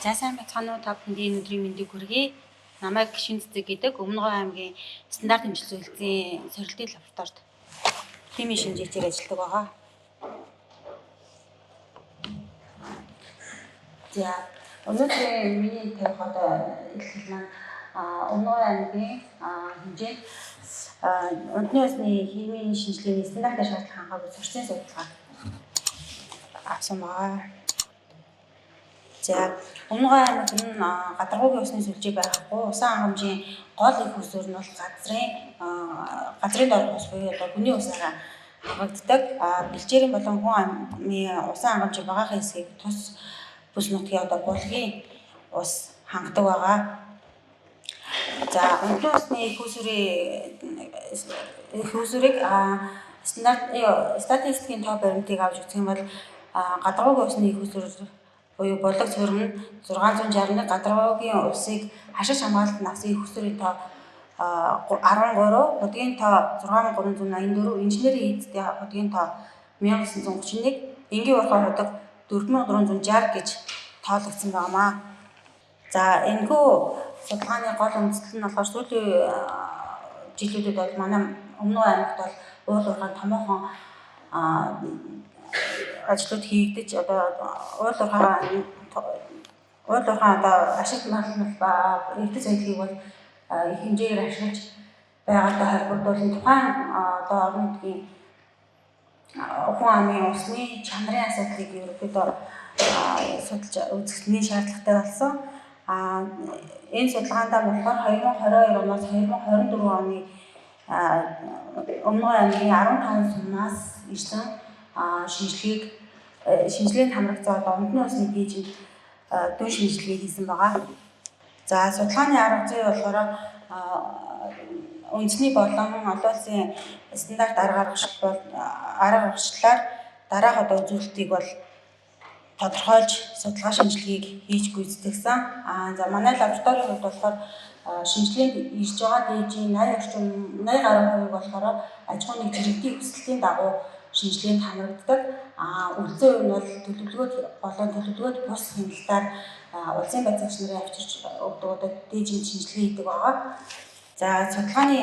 За сайн байцгаана уу, та бүхэнд энэ өдрийн мэндийг хүргэе. Намайг Шинэ цэцэг гэдэг Өмнө Говь аймгийн стандарт хэмжил зөвлөлийн сорилтын лабораторид химийн шинжээчээр ажилладаг байгаа. За өнөөдрийн миний тавих одоо илтгэл маань Өмнө Говь аймгийн хэмжээнд унтны усны химийн шинжилгээний стандартын шаардлага хангаагүй сурчлагын судалгаа авсан байгаа. За Өмнө Говь аймагт нь гадаргуугийн усны сүлжээ байхгүй. Усан хангамжийн гол их усүр нь бол газрын доорх ус буюу одоо гүний усаараа хангагддаг. Бэлчээрийн болон хүн амын усан хангамжийн багахан хэсгийг тус бүс нутгийн одоо булгийн ус хангадаг байгаа. За унтны усны их усүрийг стандарт статистикийн тоо баримтыг авч үзэх юм бол гадаргуугийн усны их усүр буюу булаг цөөрөм нь 661, гадаргуугийн усыг хашиж хамгаалалт авсан их усүрийн тоо 13, худгийн тоо 6384, инженерийн эзэдийн худгийн тоо 1931, энгийн уурхай худаг 4460 гэж тоологдсон байнамаа. За энэхүү судалгааны гол үзэл нь болохоор сүүлийн жилүүдэд бол манай Өмнө Говь аймагт бол уул уурхайн томоохон ажлууд хийгдэж, одоо уул уурхай одоо ашиг мал ба эрдэс соёлыг бол их хэмжээгээр ашиглаж байгаатай холбогдуулан тухайн одоо орон нутгийн хүн амын усны чанарын асуудлыг ерөнхийдөө судалж үзэхний шаардлагатай болсон. Энэ судалгаандаа болохоор 2022 оноос 2024 оны Өмнө Говь аймгийн 15 сумнаас ирсэн шинжилгээг шинжилгээнд хамрагдсан одоо унтны усны дээжинд дүн шинжилгээ хийсэн байгаа. За судалгааны арга зүй болохоор үндэсний болон олон улсын стандарт арга аргачлалаар дараах одоо үзүүлэлтийг бол тодорхойлж судалгаа шинжилгээг хийж гүйцэтгэсэн. За манай лабораторийн хувьд болохоор шинжилгээнд ирж байгаа дээжийн 80 орчим 80 гаруй хувийг болохоор аж ахуйн нэг жирэгдийн хүсэлтийн дагуу шинжилгээнд хамрагддаг. Үлдсэн хувь нь бол төлөвлөгөөд болон төлөвлөгөөд бус хяналтаар улсын байцаагч нарын авчирч өгдөг одоо дээжийн шинжилгээ хийдэг байгаа. За судалгааны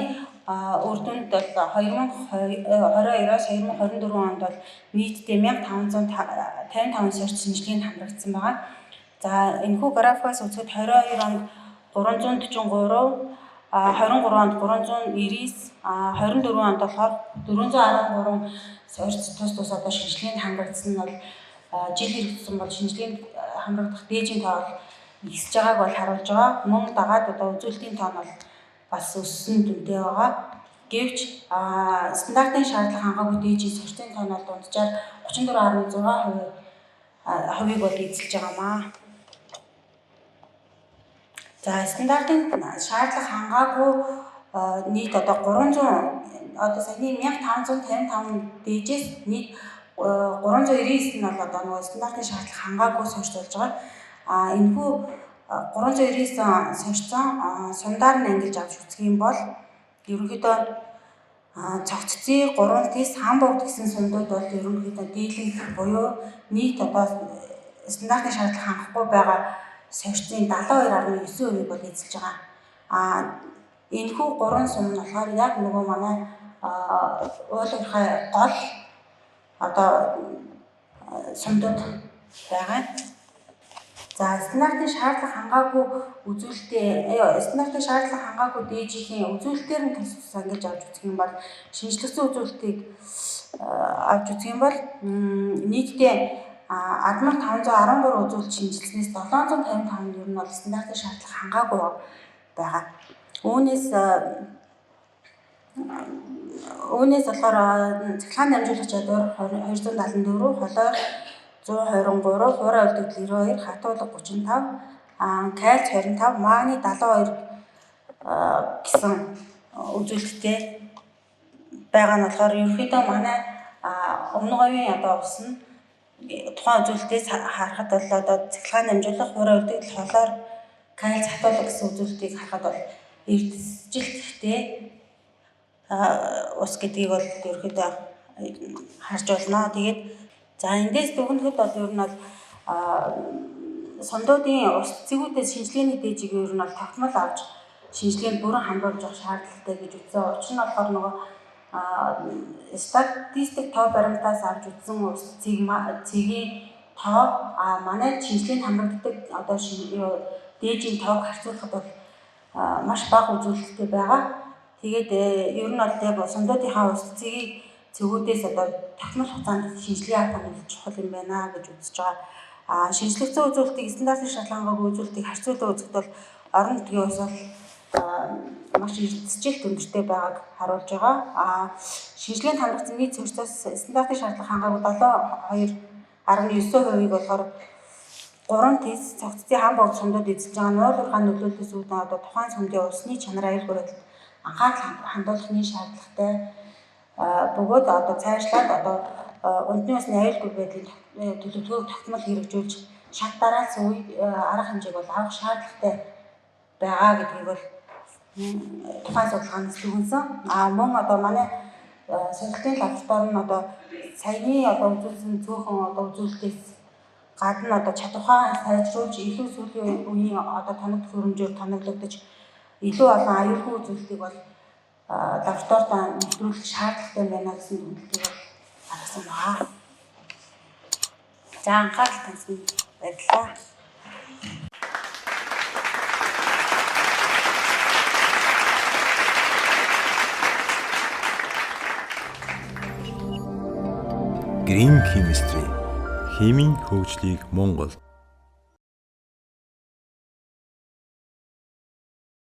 үр дүнд бол 2022-оос 2024 онд бол нийтдээ 1555 сорьц шинжилгээнд хамрагдсан байгаа. За энэхүү графикаас үзэхэд 22 онд 343, 23 онд 399, 24 онд болохоор 413 сорьц тус тус одоо шинжилгээнд хамрагдсан нь бол жил хэрэгцсэн бол шинжилгээнд хамрагдах дээжийн тоо бол ихсэж байгааг бол харуулж байгаа. Мөн дагаад одоо үзүүлэлтийн тоо нь бол бас өссөн дүнтэй байгаа. Гэвч стандартын шаардлага хангаагүй дээжийн сорьцын тоо нь бол дунджаар 34.6% хувийг бол эзэлж байгаамаа. За стандартын шаардлага хангаагүй нийт одоо 300 одоо саяны 1555 дээжээс нийт 399 нь бол одоо нөгөө стандартын шаардлага хангаагүй сорьц болж байгаа. Энэхүү 399 сорьцоо сумдаар нь ангилж авч үзэх юм бол ерөнхийдөө цогццын 3 тис Хамбург гэсэн сумдууд бол ерөнхийдөө дийлэнх буюу нийт одоо стандартын шаардлага хангахгүй байгаа сорьцын 72.9%-ийг бол эзэлж байгаа. Энэхүү 3 сум нь болохоор яг нөгөө манай уул уурхай гол одоо сумдууд байгаа. За стандартын шаардлага хангаагүй үзүүлэлтээ стандартын шаардлага хангаагүй дээжийн үзүүлэлтээр нь тус тус ангилж авч үзэх юм бол шинжлэхсэн үзүүлэлтийг авч үзэх юм бол нийтдээ 1513 үзүүлэлт шинжилснээс 755 нь ер нь бол стандартын шаардлага хангаагүй байгаа. Үүнээс болохоор цахилгаан дамжуулах чадвар 274, холоор 123, хуурай үлдэгдэл 92, хатуулга 35, кальц 25, магний 72 гэсэн үзүүлэлттэй байгаа нь болохоор ерөнхийдөө манай Өмнө Говийн одоо ус нь тухайн үзүүлэлтээс харахад бол одоо цахилгаан дамжуулах, хуурай үлдэгдэл, холоор, кальц, хатуулга гэсэн үзүүлэлтийг харахад бол эрдэсжилттэй ус гэдгийг бол ерөнхийдөө харж болно. Тэгээд за эндээс дүгнэхэд бол ер нь бол Сумдуудын ус цэгүүдээс шинжилгээний дээжийг ер нь бол тогтмол авч шинжилгээнд бүрэн хамруулж явах шаардлагатай гэж үзсэн. Учир нь болохоор нөгөө статистик тоо баримтаас авч үзсэн ус цэгийн тоо манай шинжилгээнд хамрагддаг одоо дээжийн тоог харьцуулахад бол маш бага үзүүлэлттэй байгаа. Тэгээд ер нь бол яг сумдуудынхаа ус цэгийг цэгүүдээс одоо тогтмол хугацаанд шинжилгээ авах нь чухал юм байна гэж үзэж байгаа. Шинжлэгдсэн үзүүлэлтийг стандартын шалгангаагүй үзүүлэлтийг харьцуулан үзэхэд бол орон нутгийн ус бол маш эрдэсжил өндөртэй байгааг харуулж байгаа. Шинжилгээнд хамрагдсан нийт цогцоос стандартын шаардлага хангаагүй 72.9%-ийг болохоор 3 тэс цогцлын хам богд сумдууд эзэлж байгаа. Нуул уурхайн нөлөөллөөс үүдэн одоо тухайн сумдын усны чанар аюулгүй байдалд анхаарал хандуулахны шаардлагатай бөгөөд одоо цаашлаад одоо унтны усны аюулгүй байдлын төлөвлөгөөг тогтмол хэрэгжүүлж шат дараалсан үе арга хэмжээг бол авах шаардлагатай байгаа гэдгийг бол тухайн судалгаанаас дүгнсэн. Мөн одоо манай судалтын лаборатори нь одоо саяны одоо үзүүлсэн цөөхөн одоо үзүүлэлтээс гадна одоо чадвараа сайжруулж илүү сүүлийн үеийн одоо тоног төхөөрөмжөөр тоноглогдож илүү олон аюулгүй үзүүлэлтийг бол лабораторид нэвтрүүлэх шаардлагатай байна гэсэн дүгнэлтийг бол гаргасан байна. За анхаарал тавьсан баярлалаа. Green Chemistry химийн хөгжлийг Монголд.